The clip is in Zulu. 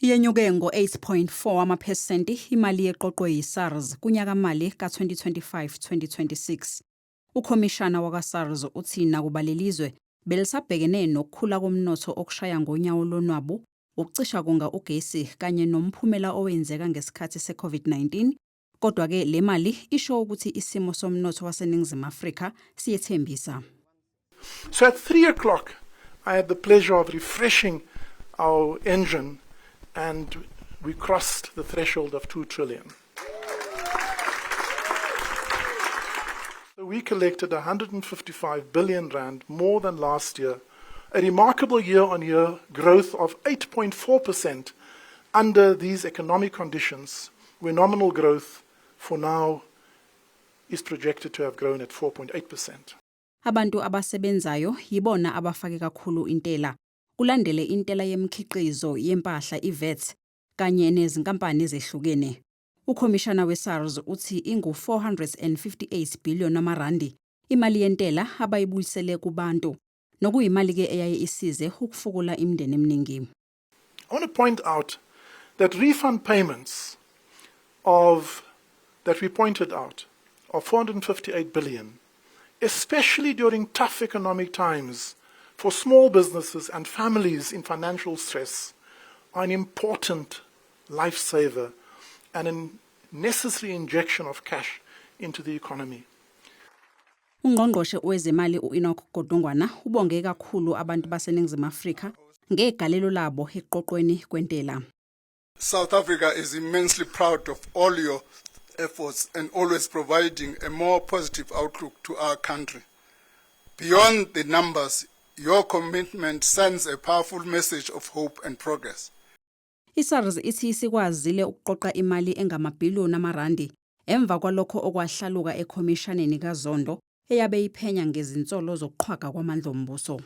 Yenyuke ngo-8.4 wamaphesenti imali eqoqwe yi-SARS kunyakamali ka-2025-2026. Ukhomishana wakwa-SARS uthi nakuba lelizwe belisabhekene nokukhula komnotho okushaya ngonyawo lonwabu, ukucisha konga ugesi kanye nomphumela owenzeka ngesikhathi se-COVID-19, kodwa-ke le mali isho ukuthi isimo somnotho waseNingizimu Afrika siyethembisa. So at 3 o'clock, I had the pleasure of refreshing our engine and we crossed the threshold of 2 trillion. So we collected R155 billion more than last year, a remarkable year on year growth of 8.4% under these economic conditions, where nominal growth for now is projected to have grown at 4.8%. Abantu abasebenzayo yibona abafake kakhulu intela. Kulandele intela yemikhiqizo yempahla i-VAT kanye nezinkampani ezehlukene. Ukhomishana we-SARS uthi ingu-458 billion amarandi imali yentela abayibuyisele kubantu, nokuyimali ke eyaye isize ukufukula imindeni eminingi. I want to point out that refund payments of that we pointed out of 458 billion, especially during tough economic times for small businesses and families in financial stress, are an important lifesaver and a necessary injection of cash into the economy. Ungqongqoshe wezemali uEnoch Godongwana ubonge kakhulu abantu baseNingizimu Afrika ngegalelo labo ekuqoqweni kwentela. South Africa is immensely proud of all your efforts and always providing a more positive outlook to our country. Beyond the numbers, your commitment sends a powerful message of hope and progress. ISARS ithi isikwazile ukuqoqa imali engamabhiliyoni amarandi emva kwalokho okwahlaluka ekhomishaneni kaZondo eyabe iphenya ngezinsolo zokuqhwaga kwamandla ombuso.